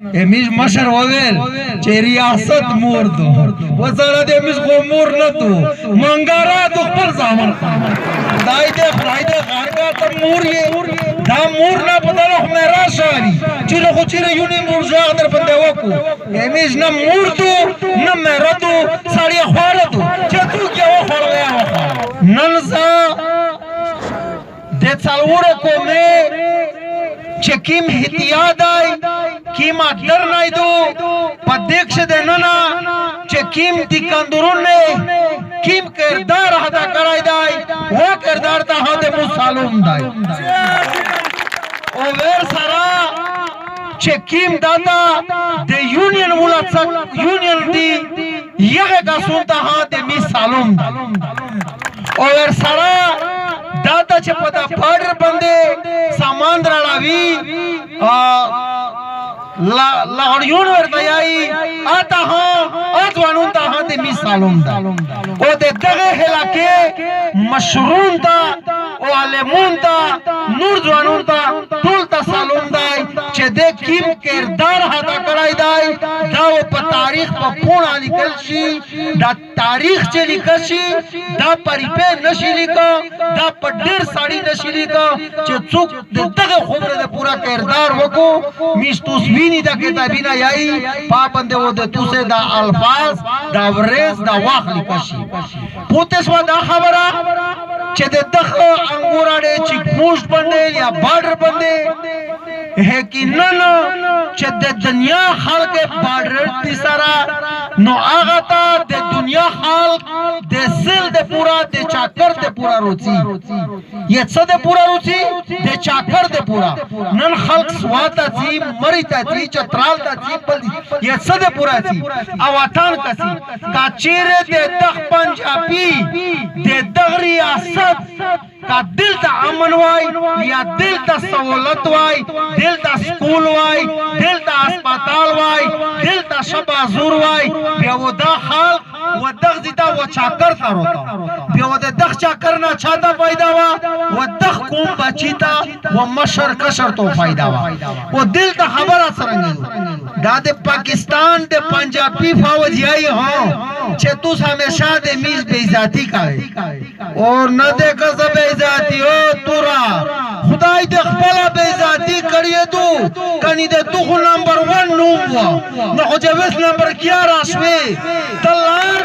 امیش مشر وویل چې ریاست مور دو وزاره دې امیش خو مور نه دو منګارا دو خپل زامن. خدای دې خدای دې غارګا ته مور یې دا مور نه پدل خو مې راشاري چې خو چې یونی مور ځاغ در باندې وکړو. امیش نه مور دو نه مې ردو سړی خوار دو چې تو کې و خړلې و خړ. نن ز د څلورو کومه چې کیم هتیا دای کیم ادر نه دو په دیکش د ننا چې کیم دی کندرون نه کیم کردار ادا کړای دی و کردار ته هده مسالم دی. او ور سره چې کیم داتا د یونین ولات یونین دی یغه کسون ته هده مسالم دی. او ور سره داتا چې په دا بارډر باندې سامان راړاوي لغړیون ورته یایي آتا ها ځوانون ته ها د مثالون ده. او د دغه علاقې مشرون ته او عالمون ته نور ځوانون ته ټول ته سلام دی چې د کیم کردار ادا کړی دی دا په تاریخ په پوڼه لیکل شي. دا تاریخ چې لیکل شي دا پریپې نشي لیکه، دا په ډېر ساړي نشي لیکه چې څوک د دغه خبره د پورا کردار وکړو. میش توس ویني دا کتابینا یایي پابند و د توسه دا الفاظ دا ورځ دا واخ لیکل شي. پوتې سوه دا خبره چې د دغه انګوراړې چې پوسټ باندې یا بارډر باندې یقینا چې د دنیا خلک بارډر دي سره نو هغه ته د دنیا خلک د سل د پورا د چاکر د پورا روچي یې څه د پورا روچي د چاکر د پورا. نن خلک سوات ته ځي، مری ته ځي، چترال ته ځي، بل یې څه د پورا ځي او وطن ته ځي. که چیرې د دغ پنجابي د دغ ریاست کا دل ته امن وای یا دل ته سہولت وای، دل ته سکول وای، دل ته هسپتال وای، دل ته شبازور وای، بیا و دا خلق و دغ زیتا و چاکر تا روتا. بیا و دغ چاکر نه چاته فائدہ وا و دغ کوم بچی تا و مشر کشر تو فائدہ وا. و دل ته خبره څرنګه دا د پاکستان د پنجابي فوج یای ہاں چې توس همیشه د میز بے عزتی کوي اور نه د کسه بے عزتی او تورا خدای د خپل بے عزتی کړی تو کني د تو خو نمبر 1 نوم وا نو خو چې وس نمبر 11 شوي تلار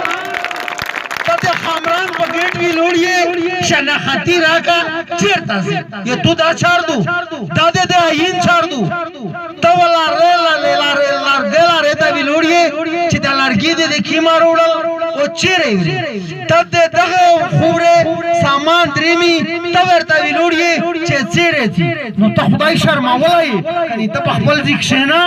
ته د خامران په ګیټ وی لوړیې شناختی راکا چیرته ځې یې تو دا چار دو دا د آیین چار دو ته ولا ریلا لیلا ریلا ګلا ریتا وی لوړیې چې د لرګي دې د کیما وروړل او چیرې وری ته د دغه خوره سامان دریمی ته ورته وی لوړیې چې چیرې ځي. نو ته خدای شرمولای کني ته په خپل ځای کښېنه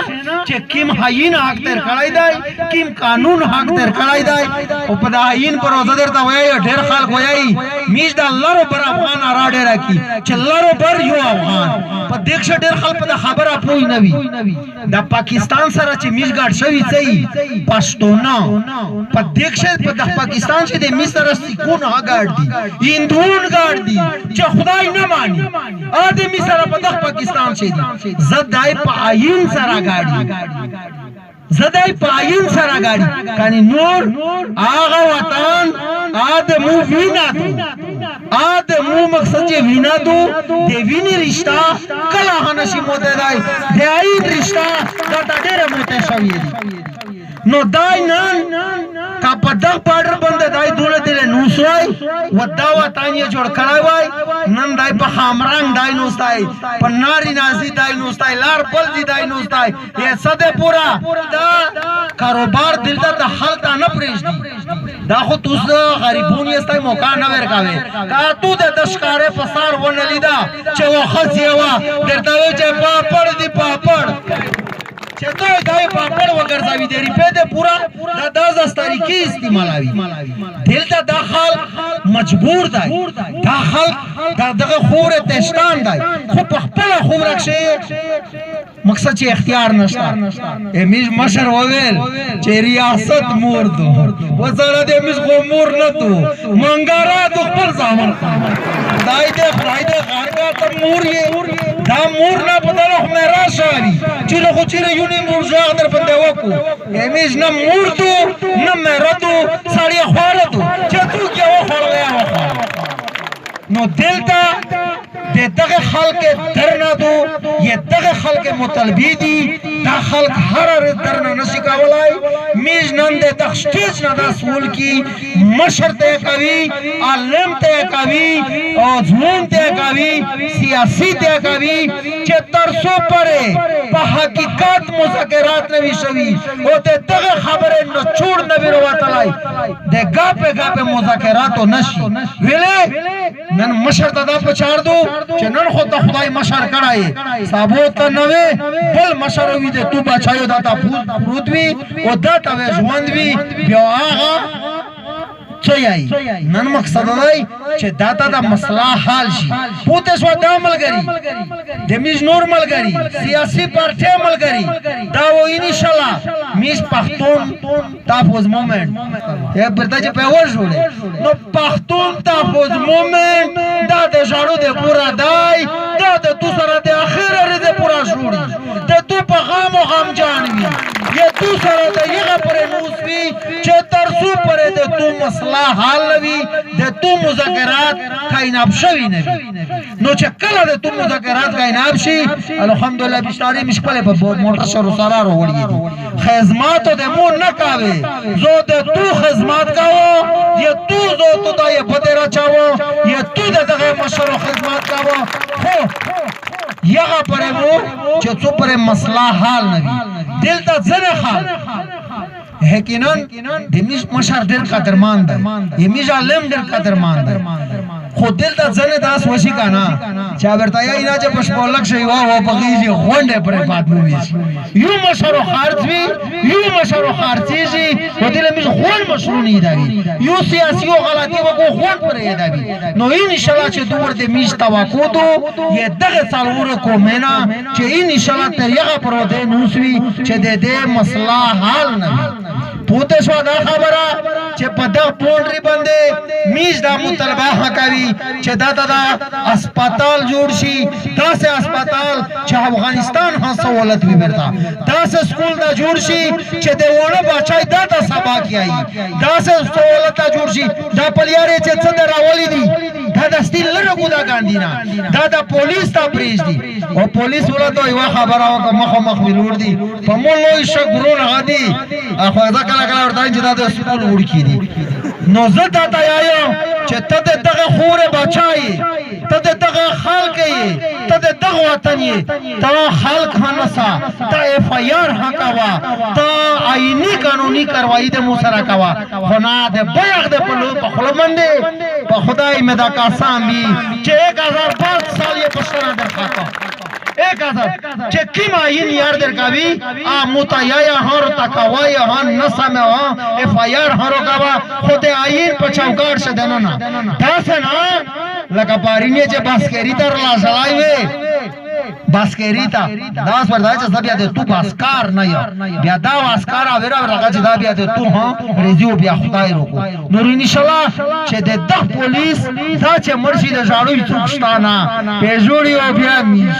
چې کیم آیین حق تر کړای دی، کیم قانون حق تر کړای دی. او په د آیین پر روزه درته وایي ډېر خلک وایي میش د لرو بر افغان را ډېره کی چې لرو بر یو افغان په دې کښې ډېر خلک په د خبره پوه نه وي. د پاکستان سره چې میش ګډ شوي څه پښتونه په دې کښې په د پاکستان چې د میش سره سیکون ها ګډ دي، هندوون ګډ دي چې خدای نه مانی ا د میش سره په دغه پاکستان چې دي. زه دای په آیین سره ګاډي، زه دای په آیین سره ګاډي کني نور هغه وطن ا د مو وینا دو ا د مو مقصد چې وینا دو د وینې رشتہ کله هم نشي موته دی، د آیین رشتہ دا ته ډېره موته شوې دي. نو دای نن کا په دغه بارډر باندې دای دوله دله نوس وای و دا وطن یې جوړ کړی وای. نن دای په خامرنګ دای نوستای، په ناری نازی دای نوستای، لار بل دی دای نوستای. یې څه دی پورا دا کاروبار دلته د خلک نه پرېږدي. دا خو توس غریبون یې ستای موقع نه ورکاوي. کا تو د دشکارې په سار ونه لیدا چې و ښځې وه درته وایي چې پاپړ دی پاپړ چې ته دای پاپړ وګرځوي د ریپې د پورا دا داز طریقې استعمالوي. دلته دا خلک مجبور دی، دا خلک دا دغه خوره تشتان دی خو په خپله خوره کښې مقصد چې اختیار نشته. امیش مشر وویل چې ریاست مور دو وزاره دې میش خو مور نه دو منګارا دو خپل ځامن. خدای دې خدای دې غارګا ته مور یې دا مور نه پته نه خو مې راشاوي چیرې خو چیرې یونی مور ځاغ در باندې وکړو. امیش نه مور دو نه مې دو سړی خواره دو چې څوک یې وخوړلی وخوړ. نو دلته د دغه خلک درنه دو یې دغه خلک مطالبې دي، دا خلک هر ورځ درنه نشي کولای. میز نن د دغه سټیج نه دا سوال کی مشر ته کوي، عالم ته کوي، او ځوان ته کوي، سیاسي ته کوي چې تر څو پرې په حقیقت مذاکرات نه وي شوي او د دغه خبرې نچوړ نه وي راوتلی، د ګاپې ګاپې مذاکراتو نشي ویلې. نن مشر ته دا پچار دو چې نن خو ته خدای مشر کړی سبو ته نه وې بل مشر وي د تو بچایو دا ته پروت وي او دا ته ژوند وي. بیا هغه څه یای نن مقصد دی چې دا ته د مسله حل شي. پوته شو دا ملګری د میز نور ملګری سیاسي پارټي ملګری دا و ان شاء الله میز پښتون تحفظ مومنټ یې برته چې په وژولې نو پښتون تحفظ مومنټ دا د ژړو د پورا دی، دا د تو سره د اخر د پورا جوړي، د تو په غم او غم جان وي، یې تو سره د یغه پر نوس وي چې تر څو پرې د تو مسله حل وي، د تو مذاکرات کایناب شوي نه وي. نو چې کله د تو مذاکرات کایناب شي الحمدلله بشتاري مش خپل په موټر سره سره وروړي دي. خدماتو د مو نه کاوي، زه د تو خدمات کاوه، یې تو زه تو دا یې بده راچاوه، یې تو د دغه مشرو خدمات کاوه. خو یغه پرې مو چې څو پرې مسله حل نه وي. دلته ځنه خلک یقینا د میز مشر ډېر قدرمان دی، د میز عالم ډېر قدرمان دی، خو دلته ځنې داس وشي که نه چې ورته یې نه چې په شپولک شي وا و پکې غونډې پرې پاتمو وي، یو مشرو خرڅ وي، یو مشرو خرڅېږي، خو دله میز غونډ مشرونه یې وي، یو سیاسي او غلطي وکړو غونډ پرې یې وي. نو ان شاء الله چې دوور د میز توقع دو یې دغه څلورو کومېنه چې ان شاء الله تر یغه پر دې نوس وي چې د دې مسله حل نه وي. پوته شو دا خبره چې په دغه پولټري باندې میز دا مطالبه کوي چې دا دا هسپتال جوړ شي، داسې هسپتال چې افغانستان هم سہولت وي ورته، داسې سکول دا جوړ شي چې د وړه بچای دا ته سبا کیایي، داسې سہولت دا جوړ شي. دا پلیارې چې څه راولي دي دا د ستیل لره کو دا ګاندی نه دا د پولیس ته پرېږدي. او پولیس ولا ته یوه خبره وکړه مخ مخ ویلوړ دي په مو لوی شکرونه غدي خو ځکه کله کله ورته چې دا د سکول وړکي دي. نو زه تا ته وایم چې ته د دغه خورې بچا یې، ته د دغه خلک یې، ته د دغه وطن یې، ته خلک هنسا، ته اف آی آر کوه، ته آئیني قانوني کاروایی د مو سره کوه، خو نه د بیغ د په خوله باندې په خدای مې دا قسم وي چې 1005 سال یې پښتنه درخاکه 1000 چې کیم آئین یار در کوي ا متیا هر تکوای هن نسمه ها اف آی آر هر کوا خو د آئین په چوکاټ شه دنه نه داسې نه لکه پارینې چې باسکری تر لا ځلای وي باسکری تا داس ورته چې زه بیا د تو باسکار نه یم، بیا دا واسکار اویرا ورغه چې دا بیا د تو ها رضیو بیا خدای روکو. نور ان شاء الله چې د دغه پولیس دا چې مرشي د ژاړو څوک شته نه پیژوړي او بیا میش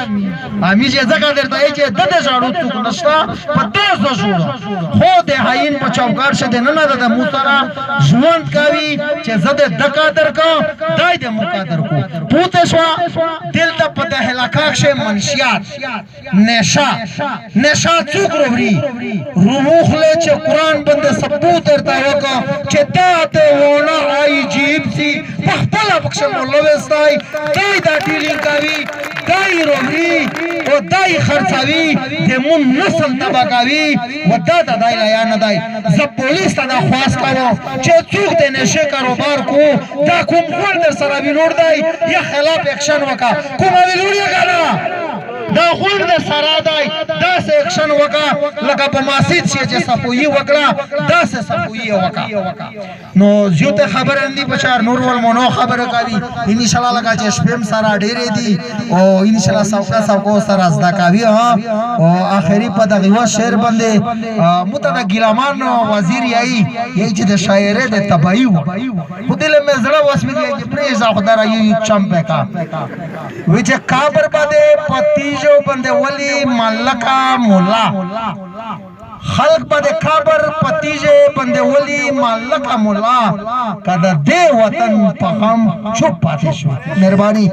امی چې ځکه درته یې چې د ژاړو څوک نشته په دې زه جوړو، خو د هاین په چوکاټ شه د نه نه د مو سره ژوند کوي چې زه د دکا درکو دای د مو قدر کو. پوته شو دلته په د هلاکا کښې منشیات نشه نشه څوک وروړي روخله چې قرآن باندې ثبوت درته وکړه چې دا د ونه آی جیب سي په خپله پکښې ملوث دی، دی دا ډیلینګ کوي، دای وروړي او دای خرڅوي، د مون نسل تباه کوي و دا ته دای لا نه دی. زه پولیس ته دا خواست کوم چې څوک د نشې کاروبار کو دا کوم غوړ در سره ویلوړ دی یا خلاف اکشن وکړه، کومه ویلوړ یې که نه دا غونډ د سرا دی، داسې اکشن وکا لکه په ماسید شي چې صفویي وکړه، داسې صفویي وکا. نو زیوته خبره ندي په چار نور ول مونو خبره کوي ان شاء الله. لکه چې شپم سره ډېرې دي او ان شاء الله سوکا سوکو سره زده کوي. ها، او اخري په دغه یو شعر باندې مته د ګیلامان وزیر یی یی چې د شاعره د تبعی و خو دله مې زړه وسوي چې پرې خدای را یو چم پکا وی چې کابر باندې پتیجو باندې ولی ملکا مولا، خلق باندې کابر پتیجه باندې ولی ملکا مولا، کده دې وطن په غم چوپ پاتې شو. مهرباني.